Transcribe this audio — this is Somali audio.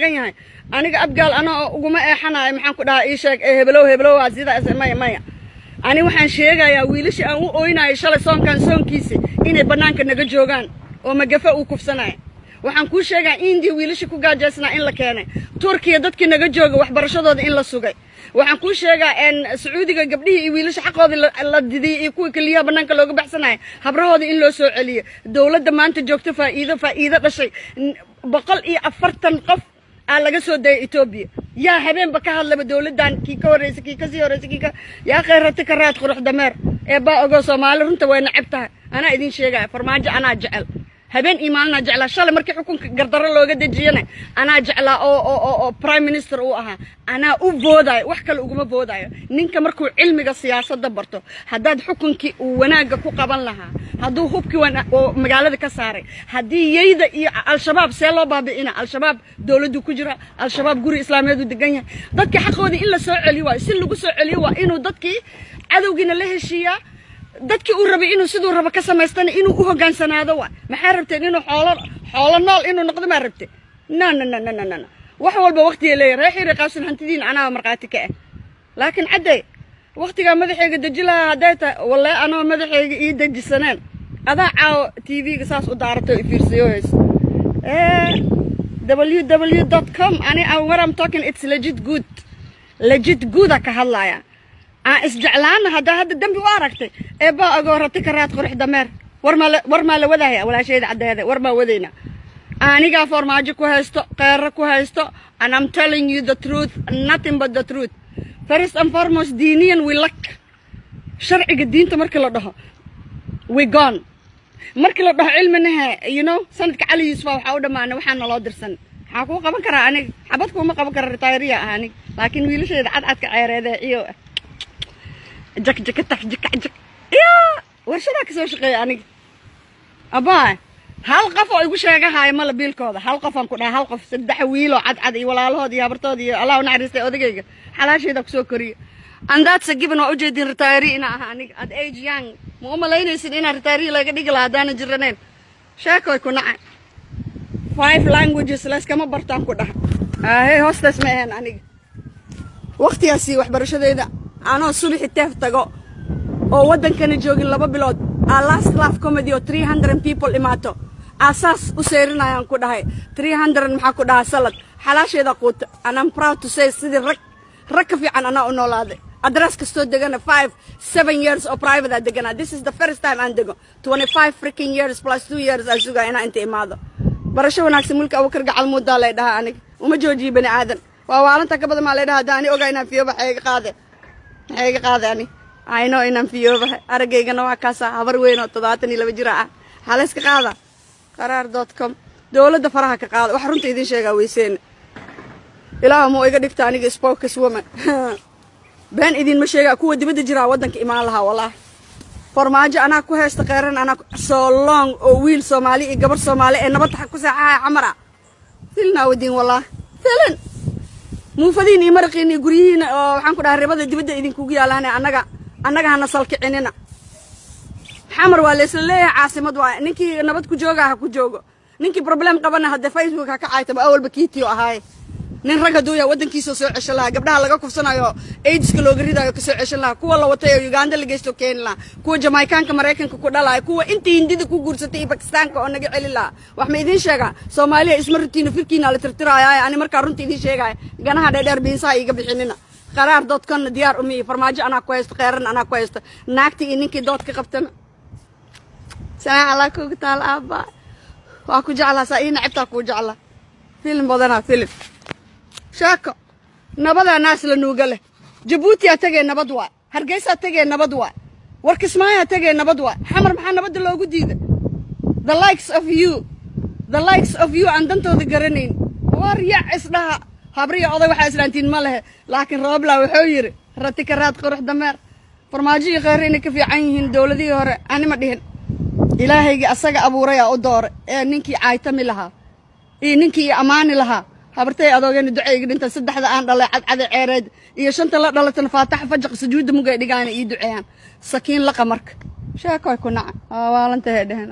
Yahay aniga Abgaal anoo uguma eexanayo. Maxaan ku dhahaa? Ii sheeg ee hebelow, hebelow, sida maya, maya. Ani waxaan sheegayaa wiilashii aan u oynayo shalay soonkan soonkiisi inay bannaanka naga joogaan oo magafe uu kufsanayo. Waxaan kuu sheegaa Indiya wiilashii ku gaajaysnaa in la keenay, Turkiya dadkii naga jooga waxbarashadooda in la sugay. Waxaan kuu sheegaa Sacuudiga gabdhihii iyo wiilasha xaqoodii la didiyey iyo kuwii keliyaha bannaanka looga baxsanayo habrahoodii in loo soo celiyo. Dowladda maanta joogto faa'iido, faa'iido dhashay 140 qof aa laga soo dayay Etoobiya. Yaa habeenba ka hadlaba dowladdan, kii ka horreysay, kii kasii horreysay, kii ka yaa khayrati ka raad qurux dameer ee baa ogo. Soomaali runta way nacab tahay. Anaa idin sheegaya, Farmaajo anaa jecel, habeen iyo maalinaa jeclaa. Shalay markii xukunka gardarro looga dejiyana anaa jeclaa oo prime minister uu ahaa anaa u voodaayo. Wax kale uguma voodaayo. Ninka markuu cilmiga siyaasadda barto, haddaad xukunkii uu wanaagga ku qaban lahaa, hadduu hubkii oo magaalada ka saaray, haddii yeyda iyo Al-Shabaab see loo baabi'ina. Al-Shabaab dowladdu ku jira, Al-Shabaab guri islaameed uu degan yahay. Dadkii xaqoodii in la soo celiyo waayo. Si lagu soo celiyo waa inuu dadkii cadowgiina la heshiiyaa, dadkii uu rabay inuu siduu rabo ka samaystana inuu u hoggaansanaado. Waa maxaa rabteen? Inuu xoolo, xoolo nool inuu noqdo maa rabte? No, no, no, no, no, no. Wax walba waqtiga leeyahy. Reer Xiri Qaabsan hantidiin anaa markhaati ka ah, laakiin cadday waqtigaa madaxayga deji lahaa hadday tahay, wallahi anoo madaxayga ii dejisaneen adaa caawo TV-ga saas u daarato i fiirsayo hayso www.com. Ani what I'm talking, it's legit good, legit good a ka hadlaya. Aan isjeclaana. Haddaa hadda dembi u aragtay, eebbaa ogoo rati ka raad qurux dameer. War maa, war maa la wadahaya walaashayda caddeede? War maa wadayna? Anigaa Farmaajo ku haysto, Qeero ku haysto, and I'm telling you the truth, nothing but the truth. First and foremost, diiniyan we lack. Sharciga diinta markii la dhaho, we gone. Markii la dhaho cilminaha, sanadka Cali Yuusufa waxaa u dhammaanay. Waxaa naloo dirsan, maxaa kuu qaban karaa aniga? Xabad kuuma qaban kara, retiree ah aniga, laakiin wiilasheeda cadcadka ceereede iyo jak jaka tak jaka jak ya warshadaa kasoo shaqeeya aniga. Abaa, hal qof oo igu sheegahaayo mala biilkooda. Hal qofaan ku dhaha, hal qof. Saddex wiiloo cadcad iyo walaalahood iyo habartood iyo Allah u naxariistay odagayga xalaasheeda kusoo koriyo, and that's a given. Waa ujeedin retiree inaa aha aniga at age young. Ma u malaynaysin inaan retiree laga dhigi lahaa haddaanan jiranayn? Sheekoy ku nacay. Five languages layskama bartaan ku dhaha. Ahey, hoostaas ma ahayn aniga waqtigaasi waxbarashadeyda. Anoo subaxi teef tago oo waddankana joogin 2 bilood aa Last Laugh Comedy oo 300 people imaato aasaas u seyrinayaan ku dhahay. 300 maxaa ku dhahaa? Salad xalaasheeda quuta, and I'm proud to say sidii rag, rag ka fiican anaa u noolaaday. Address kastoo degana 5, 7 years oo private aa deganaa. This is the first time aan dego 25 freaking years plus 2 years aan sugaa inaa inta imaado. Barasho wanaagsan. Mulka Abukar Gacal muudaa lay dhahaa. Aniga uma joojiyo bani aadan. Waa waalanta ka badan maa lay dhahaa. Hadda ani ogaa inaan fiyooba, maxay iga qaade? Maxay iga qaade? Ani ayno inaan fiyoobahay, aragaygana waa kaasaa. Habar weyn oo 72 jira ah halayska qaada. Qaraar.com dowladda faraha ka qaada. Wax runta idin sheegaa weyseena. Ilaah muu iga dhigta aniga spokeswoman? Been idinma sheegaa. Kuwa dibadda jiraa waddanka imaan lahaa. Wallahi Farmaajo anaa ku haysta, kheyran anaa. So long oo wiil Soomaali iyo gabar Soomaali ee nabadda ku seexahaya camar ah filnaa wadiin. Wallahi filan muufadiin iyo maraqiin iyo guryihiina oo waxaan ku dhahay ribada dibadda idinkugu yaalaane. Annaga hana salkicinina. Xamar waa laysla leeyahay, caasimad waay. Ninkii nabad ku jooga ha ku joogo, ninkii problem qabana haddee Facebook ha ka caaytaba. Awalba kiitiyo ahaaye. Nin rag hadduu yahay waddankiisa soo ceshan lahaa. Gabdhaha laga kufsanayo, AIDska looga ridayo kasoo ceshan lahaa. Kuwa la watay oo Uganda la geysto keeni lahaa. Kuwa Jamaicaanka Maraykanka ku dhalaaya, kuwa inta Hindida ku guursatay iyo Bakistaanka oo naga celin lahaa. Wax ma idiin sheegaa? Soomaaliya isma rutiina, firkiina la tirtiraaya. Ani markaa runta idiin sheegaya, ganaha dheerdheer biinsaha iiga bixinina. Qaraar.com-na diyaar umiyi. Farmaajo anaa ku haysto, kheyran anaa ku haysto. Naagtii iyo ninkii dood ka qabtana, sanaa allah kugu taal. Aabba, waa ku jeclaa, saa ii nacibtaa kuu jeclaa. Filim badanaa, filim sheeko nabadaa naas la nuuga leh. Jabuutiyaa tegee, nabad waa. Hargeysaa tegee, nabad waa. War Kismaayaa tegee, nabad waa. Xamar maxaa nabadda loogu diiday? The likes of you, the likes of you aan dantooda garanayn. War yac isdhaha, habriya oday waxaa islaantiin ma lehe. Laakiin Roobla wuxuu yidhi rati ka raad qurux dameer. Farmaajo iyo kheyre inay ka fiican yihiin dowladihii hore ani ma dhihin. Ilaahaygii asaga abuurayaa u doore ee ninkii caaytami lahaa iyo ninkii i ammaani lahaa. Habartay adoogeen duceyga dhinta. Saddexda aan dhalay cadcada ceereed iyo shanta la dhalatana faataxa fajaq sujuudda mugay dhigaana ii duceeyaan. Sakiin laqa marka sheekoy ku naca waa waalantahay dheheen.